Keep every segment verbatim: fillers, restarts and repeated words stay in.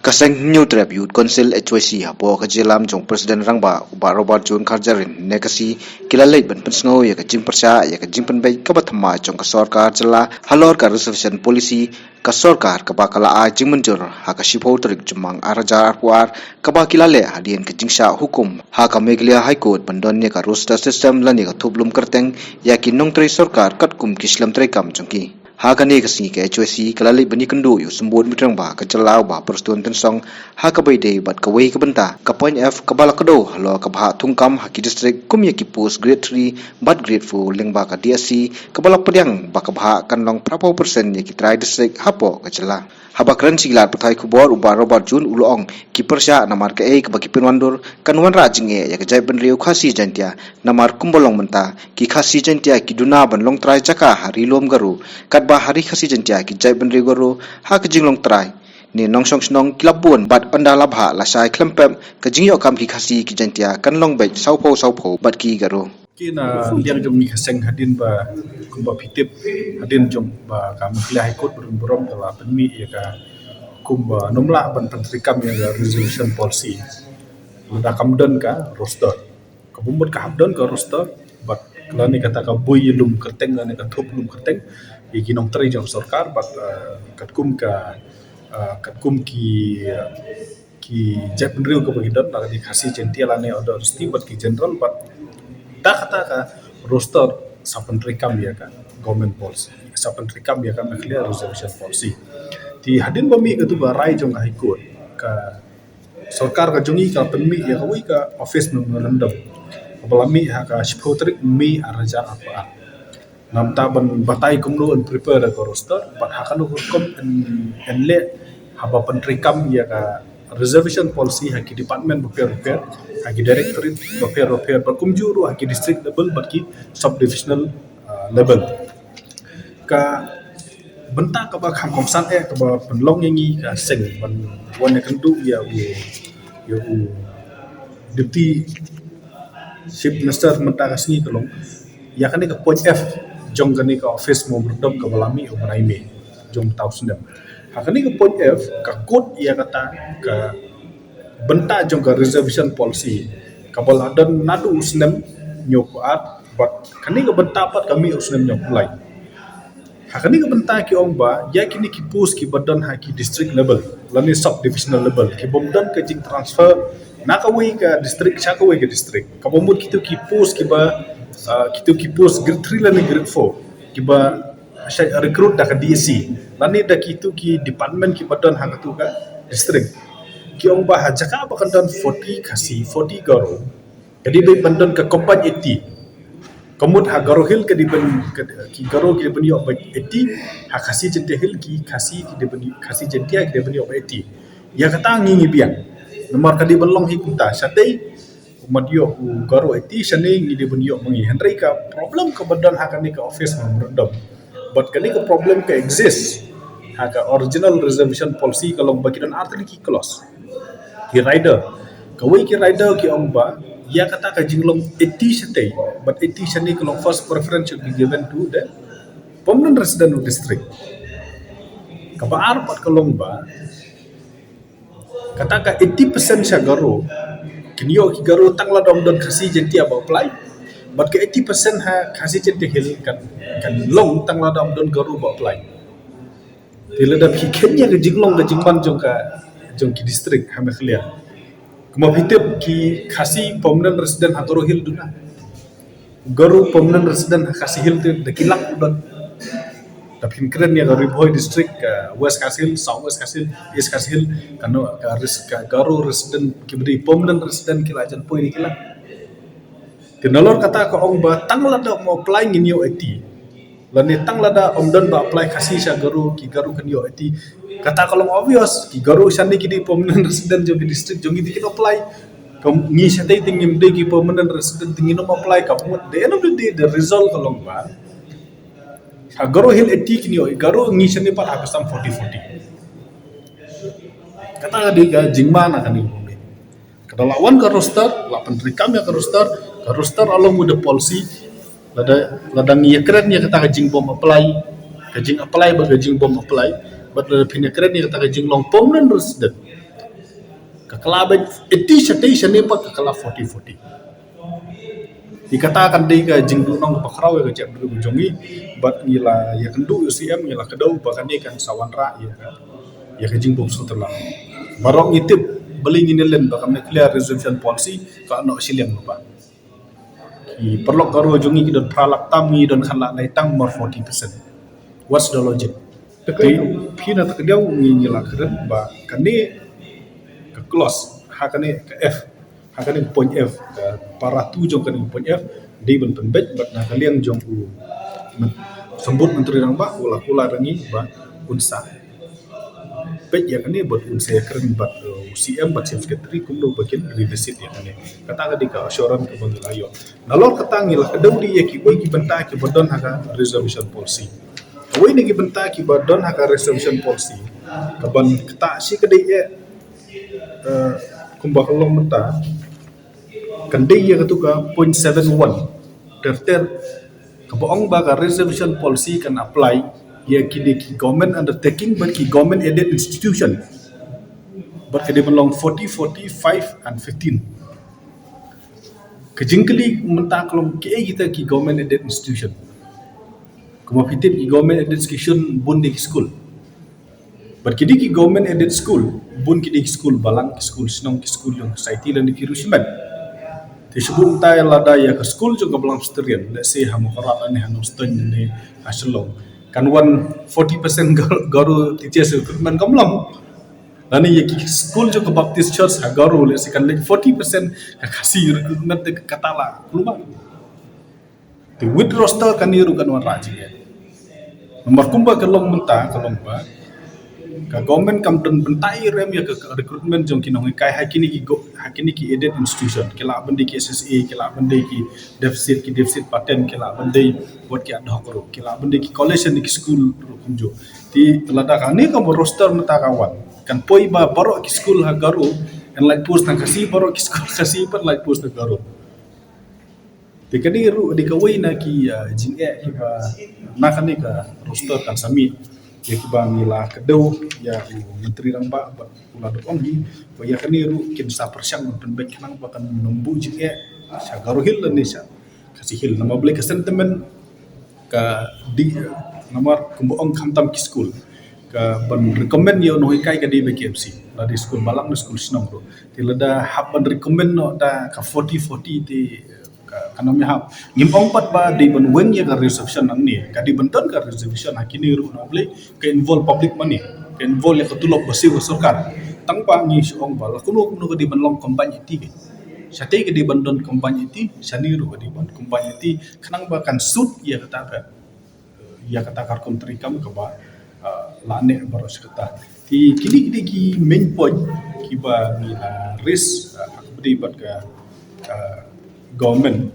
Ka seng Hynñiewtrep Youth Council H Y C hapoh ka jingïalam jong President Rangbah u Bah Robert June Kharjahrin ne ka sngi ki la leit ban pynsngew ïa ka jingpyrshah ïa ka jingpynbeit kaba thymmai jong ka sorkar jylla halor ka reservation policy, ka sorkar kaba ka la ai jingmynjur ha ka shiphew tarik Jymmang ar hajar arphew ar, kaba ki la leh hadien ka jingshah hukum ha ka Meghalaya High Court ban don ïa ka roster system lane ka thup lum kyrteng ïa ki nongtrei sorkar katkum ki shlem treikam jong ki. Ha kane ka sngi ka H Y C ka la leit ban ïakynduh ïa u Symbud Rangbah ka jylla u Bah Prestone Tynsong ha kaba ïadei bad kawei ka bynta, ka point F, kaba la kdew halor ka bhah thungkam ha ki district kum ïa ki post grade three bad grade four lyngba ka D S C, kaba la pdiang ba ka bhah kan long phraphew percent ïa ki trai district hapoh ka jylla. Haba kren sha ki lad pathai khubor u Bah Robert June u la ong ki pyrshah namar kaei kaba ki pynwandur kan wanrah jingeh ïa ka jaitbynriew Khasi Jaintia. Namar kumba long mynta, ki Khasi Jaintia ki duna ban long trai jaka ha Ri Lum Garo, katba ha Ri Khasi Jaintia ki jaitbynriew Garo ha ka jinglong trai ne nongshong shnong ki la bun bad ynda la bhah lashai khlem pep, ka jingïoh kam ki Khasi ki Jaintia kan long beit sawphew sawphew bad ki Garo. Ki na liang jong ngi ka seng hadien ba kumba phi tip hadien jong ba ka Meghalaya High Court burom burom ka la pynmih ïa ka kumba ym lah ban pyntreikam ïa ka reservation policy. Lada kam don ka roster. Ka bym mut ka hap don ka roster, bad lane kata ka buh ïa lum kyrteng lane ka thup lum kyrteng ïa ki nongtrei jong sorkar bad, eh, katkum ka, eh, katkum ki, eh, ki jaitbynriew kaba ki don, lane Khasi Jaintia lane other S T bad ki general bad da kata ka roster sa pyntreikam ïa ka government policy, sa pyntreikam ïa ka Meghalaya reservation policy. Te hadien ba mih katu ka rai jong ka High Court, ka sorkar ka jong ngi ka pynmih ïa kawei ka office memorandum kaba la mih ha ka shiphew tarik May ar hajar arphew ar. Namar ban batai kumno yn prepare ka roster bad ha kano ka rukom yn, yn leh haba pyntreikam ïa ka reservation policy ha ki department bapher bapher, ha ki directorate bapher bapher, bad kumjuh ruh ha ki district level bad ki sub divisional, uh, level. Ka bynta kaba kham kongsan eh kaba pynlong ïa ngi ka seng ban wan ïakynduh ïa u, ïa u Deputy Chief Minister mynta ka sngi ka long ïa kane ka point F jong kane ka office memorandum kaba la mih u bnai May jong mynta u snem. Ha kane ka point F ka kut ïa kata ka bynta jong ka reservation policy kaba la don naduh u snem hynñiewphew ar bad kane ka bynta pat ka mih u snem hynñiewphew lai. Ha kane ka bynta ki ong ba ïa kine ki post kiba don ha ki district level lane sub divisional level ki bym don ka jingtransfer na kawei ka district sha kawei ka district. Kaba mut kitu ki post kiba, ah, kitu ki post grade three lane grade four kiba shait recruit da ka D S C lane da kitu ki department kiba don ha katu ka district. Ki ong ba ha jaka ba kan don forty Khasi, forty Garo, ka dei ban don ka combined eighty. Ka mut ha Garo Hill ka dei ban, ka, ki Garo ki dei ban ïoh ba eighty, ha Khasi Jaintia Hill ki Khasi ki dei ban, Khasi Jaintia ki dei ban ïoh ba eighty. Ïa kata ngi ngi biang. Namar ka dei ban long hi kumta, shatei mat ïoh u Garo eighty, shane ngi dei ban ïoh ma ngi. Hynrei ka problem kaba don ha kane ka office memorandum bad kane ka problem ka exist ha ka original reservation policy ka long ba ki don artylli ki clause. Ki rider. Kawei ki rider ki ong ba ïa kata ka jinglong eighty shatei bad eighty shane ka long first preference should be given to the permanent resident of district. Kaba ar pat ka long ba kata ka eighty percent sha Garo kin ïoh ki Garo tang lada ym don Khasi Jaintia ba apply. Bad ka eighty percent ha Khasi Jaintia Hill kan, kan long tang lada ym don Garo ba apply. Te lada phi kheiñ ïa ka jinglong ka jingman jong ka, jong ki district ha Meghalaya. Kumba phi tip ki Khasi permanent resident ha Garo Hill duna. Garo permanent resident ha Khasi Hill te da ki lak u don. Da phin kren ïa ka Ri Bhoi district, ka West Khasi Hill, South West Khasi Hill, East Khasi Hill, kano ka res-, ka Garo resident kiba dei permanent resident ki la jan poi da ki lak. Te nalor kata ka ong ba tang lada ym apply ngin ïoh eighty. Lane tang lada ym don ba apply Khasi sha Garo, ki Garo kan ïoh eighty. Kata ka long obvious, ki Garo shane ki dei permanent resident jong ki district jong ngi te kin apply. Ka ngi shatei te ngim dei ki permanent resident te ngin ym apply, ka mut the end of the day the result ka long ba ha Garo Hill eighty kin ïoh, Garo ngi shane pat ha ka sam forty forty. Kata ka dei ka jingman ha kane. Ka da la wan ka roster, la pyntreikam ïa ka roster, ka roster along with the policy, lada, lada ngi ïakren ïa kata ka jingbym apply, ka jing apply bad ka jingbym apply, bad lada phin ïakren ïa kata ka jinglong permanent resident. Kylla beit eighty shatei shane pat ka kylla forty forty. Te kata kan dei ka jingduhnong kaba khraw ïa ka jaitbynriew jong ngi, bad ngi la ïakynduh ïa u C M, ngi la kdew ba kane kan sa wanrah ïa ka, ïa ka jingbymsuk tyllong. Baroh ngi tip, balei ngin ïa len ba ka Meghalaya Reservation Policy ka noh shiliang lypa. Ki paralok Garo jong ngi ki don phra lak tam, ngi don khatlai lak tam, mar forty percent. What's the logic? Te phi na ta ka diaw ngi, ngi la kren ba kane ka clause, ha kane ka F, ha kane ka point F, ka para two jong kane ka point F, dei ban pynbeit bad na ka liang jong u Myn-, Symbud Myntri Rangbah u la kular ïa ngi ba un sa peit ïa kane bad un sa ïakren bad, uh, u C M bad Chief Secretary kumno ba kin revisit ïa kane. Kata ka dei ka assurance kaba ngi la ïoh. Nalor kata ngi la kdew de ïa kiwei ki bynta kiba don ha ka reservation policy. Kawei na ki bynta kiba don ha ka reservation policy, kaban kata shi ka dei eh, uh, kumba ka long mynta, kan dei ïa katu ka point seven one ter ter, kaba ong ba ka reservation policy kan apply ïa kine ki government undertaking bad ki government aided institution. Bad ka dei ban long forty, forty, five and fifteen. Ka jingkylli mynta ka long kiei kita ki government aided institution. Kumba phi tip ki government aided institution bun dei ki school. Bad ki dei ki government aided school, bun ki dei ki school balang, ki school shnong, ki school jong society lane ki riewshimet. Te shu bun tai lada ïa ka school jong ka Balang Presbyterian, let's say ha Mawkyrwat ne ha Nongstoiñ ne ha Shillong, kan wan forty percent Garo, Garo teachers recruitment kam long. Lane ïa ki school jong ka Baptist Church ha Garo, let's say kan leit forty percent ha Khasi recruitment, te kata la kulmar. Te with roster kane ruh kan wanrah jingeh. Namar kumba ka long mynta ka long ba ka government kam don bynta ei ruh em ïa ka recruitment jong ki nonghikai ha kine ki go-, ha kine ki aided institution. Ki lah ban dei ki S S A, ki lah ban dei ki deficit, ki deficit pattern, ki lah ban dei wat ki ad hoc ruh, ki lah ban dei ki college ne ki school ruh kumjuh. Te lada kane ka roster mynta ka wan, kan poi ba baroh ki school ha Garo yn lait post na Khasi, baroh ki school Khasi pat lait post na Garo. Te kane ruh dei kawei na ki, ah, jingeh kiba na kane ka roster kan sa mih. Ïa kiba ngi la kdew ïa u Myntri Rangbah bad u la dep ong hi ba ïa kane ruh kin sa pyrshang ban pynbeit khnang ba kan nym buh jingeh sha Garo Hill lane sha Khasi Hill. Namar balei ka sentiment ka dei, namar kumba ong khamtam ki school, ka ban recommend ïa u nonghikai ka dei ba K M C, la dei school balang ne school shnong ruh. Te lada hap ban recommend noh da ka forty forty te ka, kan ym ïahap. Ngim ong pat ba dei ban weng ïa ka reservation nangne, ka dei ban don ka reservation ha kine ruh namar balei ka involve public money, ka involve ïa ka tulop ba siew ka sorkar. Tang ba ngi shu ong ba la kumno kumno ka dei ban long combined eighty. Shatei ka dei ban don combined eighty, shane ruh ka dei ban combined eighty, khnang ba kan suit ïa kata ka, ïa kata ka rukom treikam kaba, ah, la neh baroh shi katta. Te kine, kine ki main point kiba ngi la raise, ah, ha kaba ïadei bad ka, ah, government.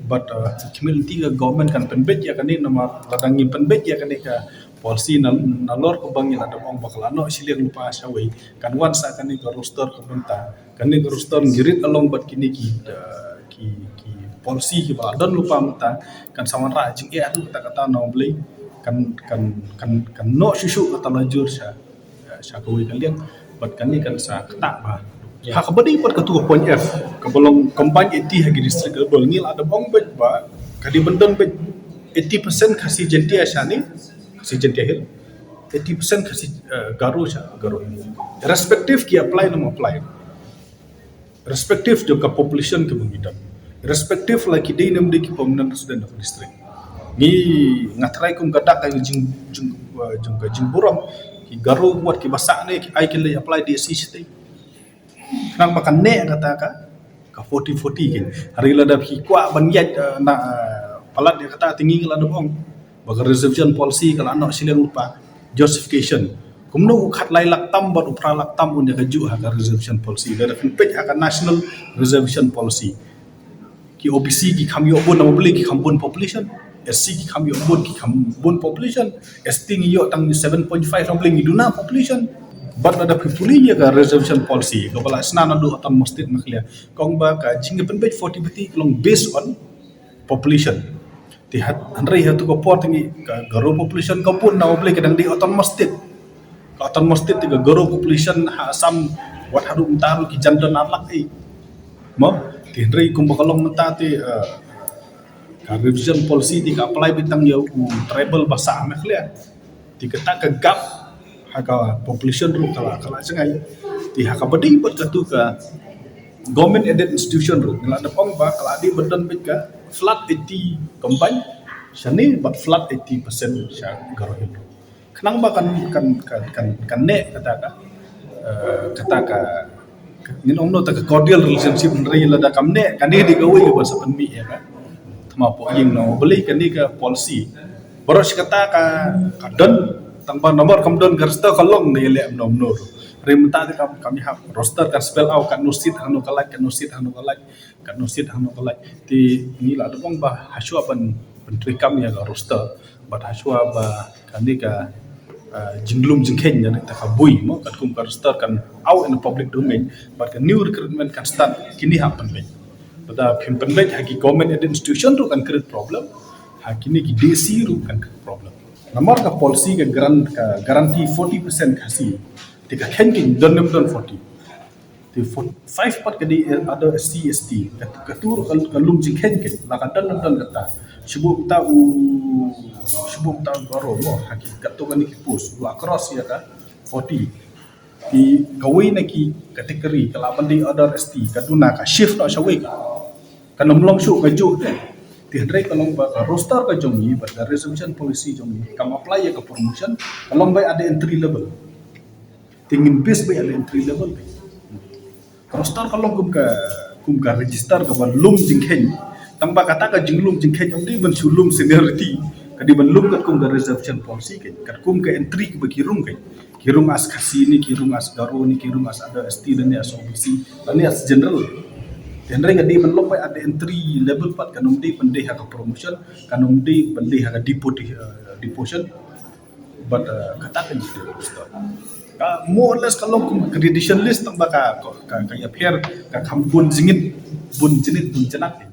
Bad, ah, ki mih lynti ka government kan pynbeit ïa kane namar lada ngim pynbeit ïa kane ka policy na, nalor kaba ngi la dep ong ba ka la noh shiliang lypa shawei, kan wan sa kane ka roster ka bynta. Kane ka roster ngi rit along bad kine ki, uh, ki, ki policy kiba la don lypa mynta, kan sa wanrah jingeh haduh katta katta namar balei kan, kan, kan, kan noh shuh shuh kata la jur sha, sha kawei ka liang, bad kane kan sa ktah bha. Ha kaba ïadei bad katu ka point F, kaba long combined eighty ha ki district level, ngi la dep ong beit ba ka dei ban don beit eighty percent Khasi Jaintia shane, Khasi Jaintia Hill, eighty percent Khasi, uh, Garo sha Garo Hill. Irrespective ki apply ne ym apply, respective jong ka population kaba ngi don, respective la ki dei ne ym dei ki permanent resident of district. Ngi, nga tharai kum ka dak ka jing, jing, uh, jong ka jingburom, ki Garo wat kiba sah ne ki ai ki leit apply D S C shatei. Khnang ba kan neh kata ka, ka forty forty kein. Hynrei lada phi kwah ban ïaid, uh, na, uh, palat ïa kata, te ngi la dep ong ba ka reservation policy ka la noh shiliang lypa. Justification. Kumno u khatlai lak tam bad u phra lak tam un ïa kajuh ha ka reservation policy? Lada phin peit ha ka National Reservation Policy, ki O B C ki kham ïoh bun namar balei ki kham bun population. S C ki kham ïoh bun, ki kham bun population. S T ngi ïoh tang seven point five namar balei ngi duna population. Bad lada phi pule ïa ka reservation policy kaba la shna naduh Autonomous State Meghalaya, ka ong ba ka jingpynbeit forty forty ka long based on population. Te hynrei ha katu ka por te ngi, ka Garo population ka bun namar balei ka dang dei Autonomous State. Ka Autonomous State te ka Garo population ha Assam Wat haduh mynta ruh ki jan don ar lak ei. Mo, te hynrei kumba ka long mynta te, eh, ka revision policy te ka apply beit tang ïa u tribal ba sah Meghalaya. Te kata ka gap ha ka population ruh ka la, ka la jngai. Te ha kaba dei bad katu ka government aided institution ruh, ngi la da ong ba ka la dei ban don beit ka flat eighty combined shane bad flat eighty percent sha Garo Hills. Khnang ba kan, kan, kan, kan, kan neh kata ka, eh, kata ka, ngin ong no ta ka cordial relationship, hynrei lada kam neh, kane dei kawei ba sa pynmih ïa ka thma poh ïing. Namar balei kane ka policy baroh shi katta ka, ka don, tang ba namar kam don ka roster ka long ne leh mno mno. Hynrei mynta te kam, kam ïa hap roster kan spell out katno seat hangno ka lait, katno seat hangno ka lait, katno seat hangno ka lait. Te ngi la da ong ba hashwa ban, ban treikam ïa ka roster bad hashwa ba kane ka, ah, jinglum jingkheiñ ïa kata ka bui mo, katkum ka roster kan out in the public domain bad ka new recruitment kan start, kine hap pynbeit. Lada phim pynbeit ha ki government aided institution ruh kan create problem, ha kine ki D C ruh kan create problem. Namar ka policy ka grant, ka guarantee forty percent Khasi. Te ka kheiñ ki don ne ym don forty. Te for-, five pat ka dei other S C, S T. Ka, katu ruh ka, ka lum jingkheiñ ka, la ka don, don, don kata. Shu buh mynta u, shu buh mynta u Garo mo, ha ki, katto katne ki post, la cross ïa ka forty. Te kawei na ki category ka lah ban dei other S T, ka duna ka shift noh shawei. Kan ym long shuh kajuh te. Te hynrei ka long ba ka roster ka jong ngi bad ka reservation policy jong ngi kam apply ïa ka promotion, ka long beit at the entry level. Te ngin base beit at the entry level te. Ka roster ka long kum ka, kum ka register kaba lum jingkheiñ. Tang ba kata ka jinglum jingkheiñ ym dei ban shu lum seniority, ka dei ban lum katkum ka reservation policy ka, katkum ka entry kaba ki rung ka. Ki rung as Khasi ne, ki rung as Garo ne, ki rung as other S T ne, as O B C ne, as general. Te hynrei ka dei ban long beit at the entry level pat, kan ym dei ban dei ha ka promotion, kan ym dei ban dei ha ka deputi-, eh, deposition. But, eh, kata ka dei ka roster. Ka more or less ka long kum ka gradation list, tang ba ka, ka, ka ïapher ka kham bun jingit, bun jingit, bun jnat.